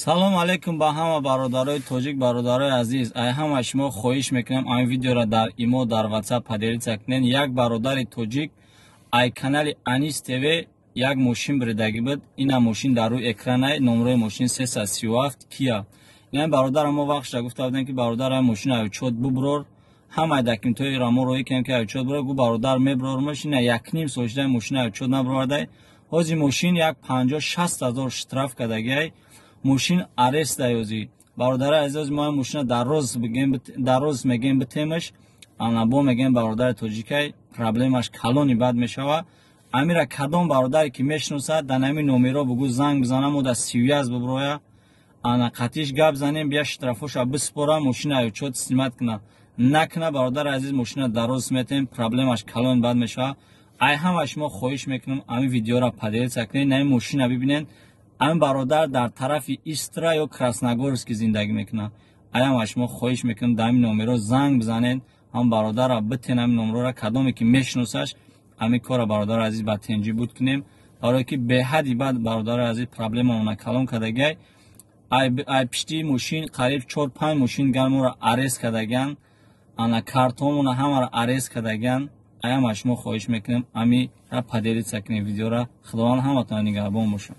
Салом алейкум ба ҳама бародарои тоҷик, бародарои азиз. Ай ҳама шумо хоҳиш мекунам, ин видеоро дар имо, дар WhatsApp поделиться кунед. Як бародари тоҷик ай канали Анис ТВ як мошин биридагӣ буд. Ина мошин дар рӯи экранай, номрои мошин 337 Кия. Ин бародарам мо вақтша гуфта будем, ки бародар, ай мошин ай учёт буброр. Ҳамаи документҳоеро мо роҳӣ кардем, ки ай учёт бирор. Гу бародар, мебрормаш. Ина 1,5 сол шуда, мошин ай учёт набировардай. Ҳозир мошин як 50-60 ҳазор штраф кардагиай, мошин арест даёзӣ. Бародари азиз, мо мошина дар роз мегем битемаш, ана бо мегем, бародари тоҷикай, проблемаш калони бад мешава. Амира кадом бародаре ки мешиносад, дар нами номеро бугӯ занг бизана, мо дар связь биброя, ана қатиш гап занем, бия штрафоша биспора, мошина ай учёт снимать куна. Накуна, бародари азиз, мошина дар роз метем, проблемаш калони бад мешава. Ай ҳама шумо хоҳиш мекунам, ами видеоро поделиться кунед, нами мошина бибинед. Ами бародар дар тарафи Истра ё Красногорский зиндагӣ мекунад. Аям шумо хоҳиш мекунам, дар ами номеро занг бизанед, ҳам бародарра битен, ами номерора кадоме ки мешиносаш. Ами кора, бародари азиз, ба тенҷӣ буд кунем, барое ки беҳадди бад, бародари азиз, проблемаона калон кардагиай. Ай пишти мошин қариб чор панҷ мошин гарморо арест кардагиан, ана картомона ҳамаро арест кардагиан. Аям шумо хоҳиш мекунем, амира поделиться кунем видеора. Худованд ҳаматон нигаҳбон бошад.